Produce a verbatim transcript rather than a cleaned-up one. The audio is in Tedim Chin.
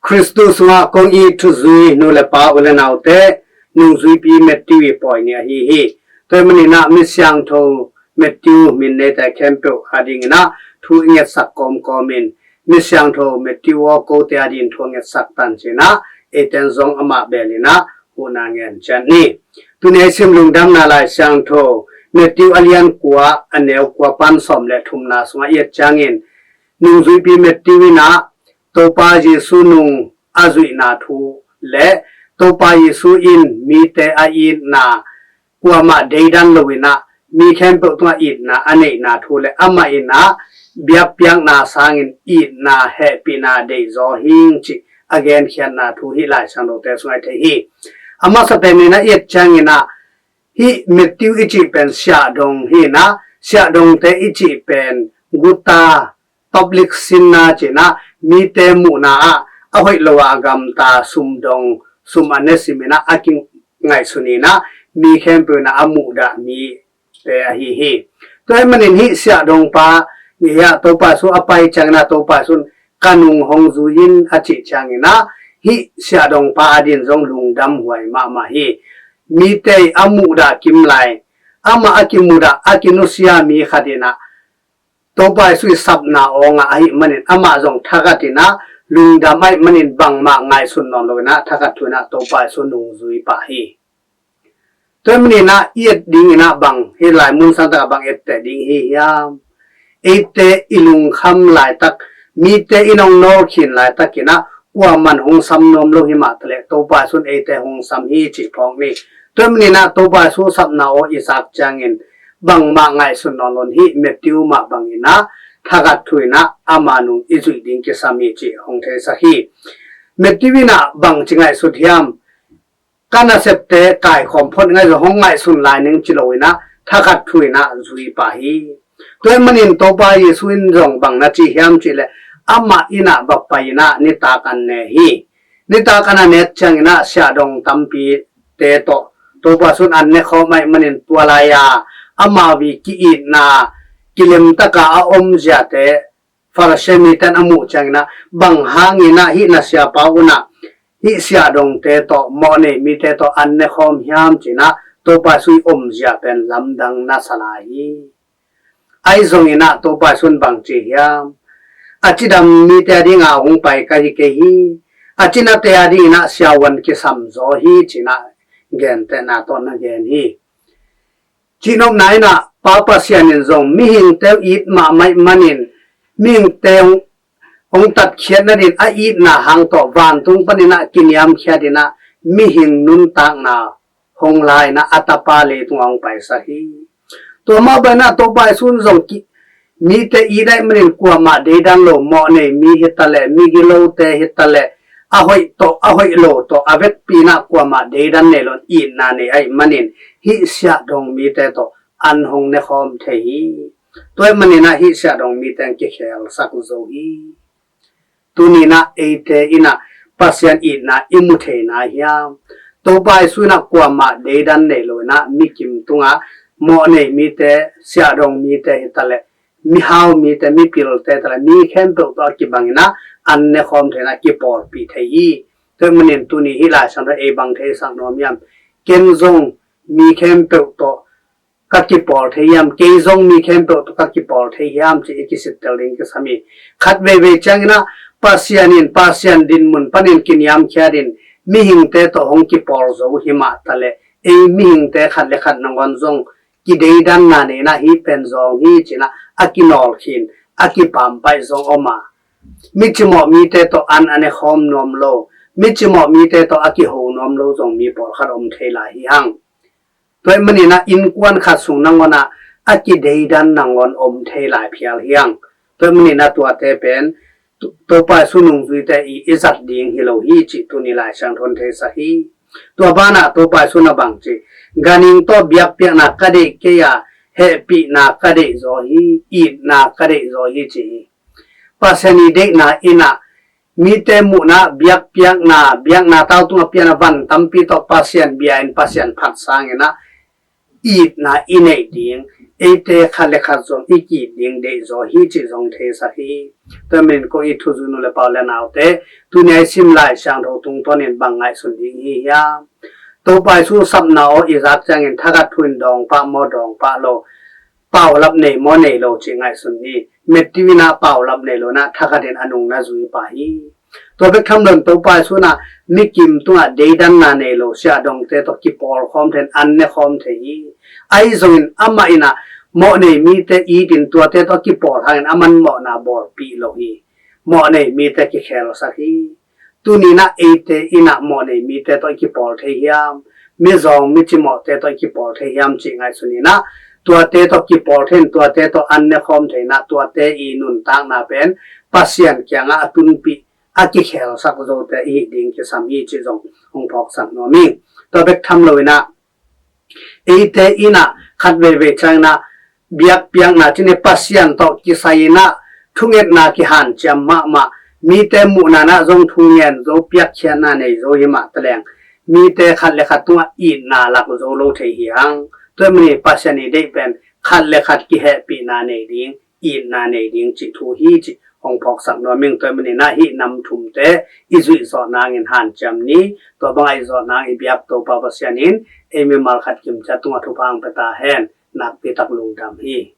Khristu sungah kong it thuzui nu le pa, u le naute, nungzuipi Matthew i pawi ni ahi hi. Tua ahih manin ah mi siangtho Matthew min neite khempeuh adingin ah thu i ngetsak kawmkawm in, mi siangtho Matthew aw, kote adingin thu a ngetsak tan ci-in ah, eite in zong amah bel in ah huhna ngen ciat ni. Tuni a i sim Lungdamna Lai Siangtho Matthew a lian kua, a neu kua pan sawm le thumna sungah i et ciangin, nungzuipi Matthew in ah Topa Jesu nung a zuihna thu le Topa Jesu in mite a itna kuamah deidan lo in ah, mi khempeuh tungah itna a neihna thu le amah in ah biakpiakna sangin itna hehpihna deihzaw hing cih a genkhiatna thu hih Lai Siangthote sungah i thei hi. A masa pen in ah i et ciangin ah, hih Matthew i cih pen siahdong hi in ah, siahdongte i cih pen guta, public sinna ci-in ah, mite muhna ah a hoih lo a gamta sumdong, sum a ne sim in ah a kingaihsun in ah, mi khempeuh in ah a muhdah mite ahi hi. Tua ahih manin hih siahdongpa, hih ah Topa Jesu a pai ciangin ah, Topa Jesu in ka nung hong zui in a cih ciangin ah, hih siahdongpa adingin zong lungdamhuai mahmah hi. Mite a muhdah kim lai, amah a kimuhdah, a kinusia mi khat in ah Topa Jesu i sapna aw ngah ahih manin amah zong thakhat in ah lungdam ahih manin bangmah ngaihsun nawn lo in ah thakhat thu in ah Topa Jesu nungzui pah hi. Tua ahih manin ah i et ding in ah bang, hih lai mun sangtak ah bang etteh ding hi hiam? Eite i lungkham laitak, mite in hong nawlkhin laitak in ah kuaman hong sam nuam lo hi mah taleh Topa Jesu in eite hong sam hi cih phawk ni. Tua ahih manin ah Topa Jesu sapna aw i zak ciangin bangmah ngaihsun nawn lo in, hih Matthew mah bangin ah thakhat thu in ah ama nung i zuih ding kisam hi cih hong theisak hi. Matthew in ah bang ci ngaihsut hiam? Ka nasepte kaikhawm phot ngai zong hong ngaihsun lai ning ci lo in ah thakhat thu in ah zui pah hi. Tua ahih manin Topa Jesu in zong bang na ci hiam cih leh, amah inn ah va pai in ah nitak an ne hi. Nitak an a ne ciangin ah siahdong tampite tawh Topa Jesu in an ne khawm ahih manin, tua lai-a amau i ki-itna kilemtak a a omziate Farasi mite in a muh ciangin ah, bang hangin ah hih na siapa un ah hih siahdongte tawh, mawhnei mite tawh an ne khawm hiam ci-in ah Topa Jesu i omzia pen lamdang na sa lai hi. Ahi zongin ah Topa Jesu in bang ci hiam? A cidam mite ading a hong pai ka hi kei hi. A cinate adingin ah siavuan kisam zaw hi ci-in ah gentehna tawh na gen hi. Cihnopna in ah Pa Pasian in zong mihingte uh it mahmah ahih manin, mihingte hong, hong tatkhiat nadingin a itna hang tawh vantung panin ah kiniamkhiat in ah mihing nuntakna hong la in ah a Tapa leitung ah hong paisak hi. Tua mah bangin ah Topa Jesu in zong ki, mite it ahih manin kuamah deidan lo, mawhnei mi hi taleh, migilote hi taleh, a hoih tawh, a hoih lo tawh, a vekpi in ah kuamah deidan nei lo in itna nei ahih manin, hih siahdong mite tawh an hong ne khawm thei hi. Tua ahih manin ah hih siahdong mite in kikhelsak zo hi. Tuni in ah eite in ah Pasian itna i mu thei nai hiam? Topa Jesu in ah kuamah deidan nei lo in ah mi kim tungah, mawhnei mite, siahdong mite hi taleh, mihau mite, mipilte hi taleh, mi khempeuh tawh a kibang in ah an ne khawm thei in ah kipawlpih thei hi. Tua ahih manin tuni hih Lai Siangtho in ei bang theisak nuam hiam? Ken zong mi khempeuh tawh ka kipawl thei hiam? Kei zong mi khempeuh tawh ka kipawl thei hiam cih i kisittel ding kisam hi. Khat veivei ciangin ah Pasian in, Pasian dinmun panin kiniamkhiat in mihingte tawh hong kipawl zo hi mah taleh, ei mihingte khat le khat nangawn zong kideidanna nei in ah hih pen zawng hi ci-in ah a kinawlkhin, a kipampaih zong om a, mi cimawh mite tawh an a ne khawm nuam lo, mi cimawh mite tawh a kiho nuam lo zong mi pawlkhat om thei lai hi hang. Tua ahih manin ah innkuan khat sung nangawn ah a kideidan nangawn om thei lai phial hi hang. Tua ahih manin ah tuate pen To-, Topa Jesu nungzuite i, i zat ding hi lo hi cih tuni Lai Siangtho in theisak hi. Tua banah Topa Jesu in ah bang ci? Ganhing tawh biakpiakna ka deih kei a, hehpihna ka deih zaw hi, itna ka deih zaw hi ci hi. Pasian i deihna in ah mite muhna, biakpiakna, biakna tau tungah piakna van tampi tawh Pasian bia in Pasian phat sangin ah itna i neih ding, eite khat le khat zong i ki-it ding deihzaw hi cih zong theisak hi. Tua manin kong it thuzui nu le pa u le naute, tuni a i sim Lai Siangtho tungtawnin bang ngaihsun ding hi hiam? Topa Jesu sapna aw i zak ciangin thakhat thu in dawng pah maw dawng pah lo, paulap nei maw nei lo cih ngaihsun ni. Matthew in ah paulap nei lo in ah thakhat in a nung na zui pah hi. Tua bek tham lo in Topa Jesu in ah mikim tungah deidanna nei lo, siahdongte tawh kipawl khawm thei in, an ne khawm thei hi. Ahi zongin amah in ah mawh nei mite it in tuate tawh kipawl hangin aman mawhna bawlpih lo hi. Mawh nei mite kikhelsak hi. Tuni in ah eite in ah mawh nei mite tawh i kipawl thei hiam? Mizawng micimawhte tawh i kipawl thei hiam cih ngaihsun in ah, tuate tawh kipawl thei in, tuate tawh an ne khawm thei in ah, tuate i nuntakna pen Pasian kiangah a tunpih, a kikhelsak zote i hih ding kisam hi cih zong hong phawksak nuam ing. Tua bek tham lo in ah, eite in ah khat veivei ciangin ah biakpiakna cih ni, Pasian tawh kisai in ah thungetna kihanciam mahmah, mite muhna in ah zong thu ngen zo, piakkhiatna nei zo hi mah taleng, mite khat le khat tungah itna lak zo lo thei hi hang. Tua manin Pasian i deih pen khat le khat kihehpihna nei ding, itna nei ding cih thu hi cih hong phawksak nuam ing. Tua manin ah hih nam thumte i zuih zawh nangin hanciam ni. Tua bangah i zawh nang i biak Topa Pasian in ei mimal khat kimciat tungah thupha hong pia ta hen. Nakpi tak lungdam hi.